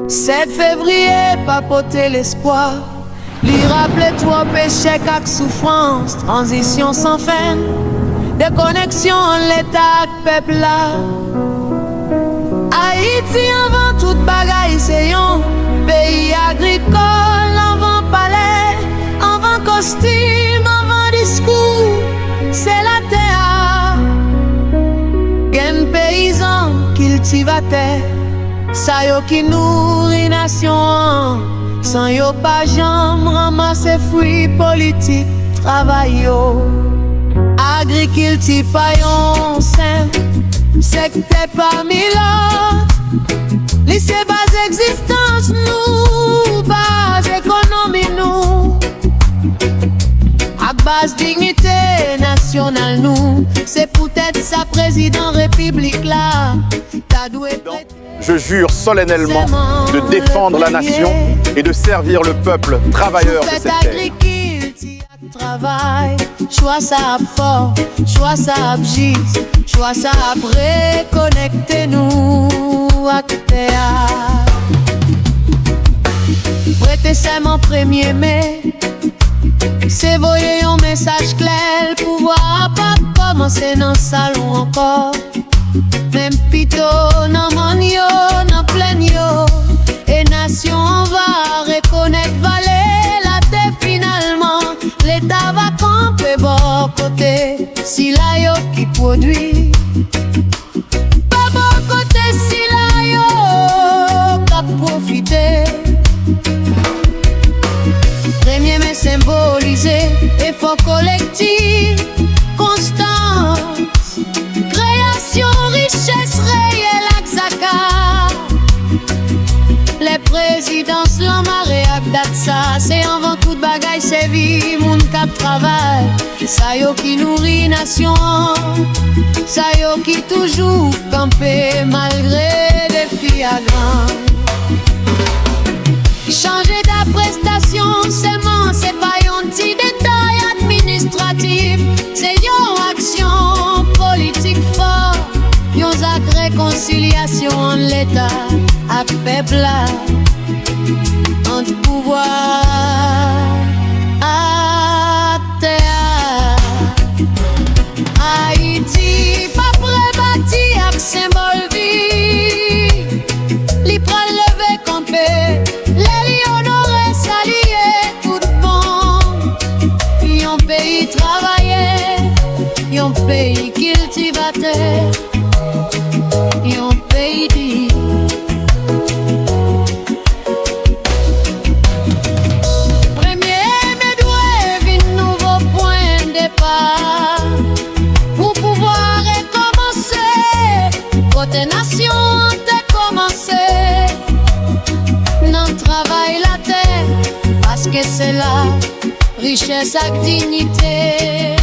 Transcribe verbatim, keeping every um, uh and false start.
Sèt fevriye pa pote lespwa. Li raple twòp echèk ak soufrans, tranzisyon san fen, dekoneksyon ant Leta ak pèp la. Ayiti anvan tout bagay se yon peyi agrikòl, anvan palè, anvan kostim, anvan diskou, se latè a. Gen peyizan, kiltivatè, sa yo ki nouri nasyon an, san yo pa janm ranmase fwi politik travay yo. Agrikilti pa yon senp sektè pami lòt, li se baz egzistans nou, baz ekonomi nou, ak baz diyite nasyonal nou. Se poutèt sa prezidan repiblik la ta dwe prete Je jure solennellement de défendre la nation et de servir le peuple travailleur de cette terre. Sou fèt agrikilti ak travay, chwa sa ap fò, chwa sa ap jis, chwa sa ap rekonekte nou ak tè a. Prete sèman premye me, se voye yon mesaj klè, pouvwa a p ap kòmanse nan salon ankò. Men pito nan mòn yo, nan plèn yo, e nasyon an va rekonèt valè latè finalman. Leta va kanpe bò kote sila yo ki pwodui, pa bò kote sila yo k ap pwofite. Premye me senbolize efò kolektif, konstans, kreyasyon richès reyèl ak zaka. Lè prezidans lan mare ak dat sa, se anvan tout bagay sèvi moun k ap travay, sa yo ki nouri nasyon an, sa yo ki toujou kanpe malgre defi a gran. Chanje dat prestasyon sèman, se pa yon ti detay administratif, se yon aksyon politik fò, yon zak rekonsilyasyon ant Leta ak pèp la, ant pouvwa ak tè a. Ayiti p ap rebati ak senbòl vi. Li pral leve kanpe lè li onore sa li ye tout bon. Yon peyi travayè, yon peyi kiltivatè, yon peyi diy. Premye me dwe vin nouvo pwen depa pou pouvwa rekòmanse kote nasyon an te kòmanse, nan travay latè, paske se la richès ak diyite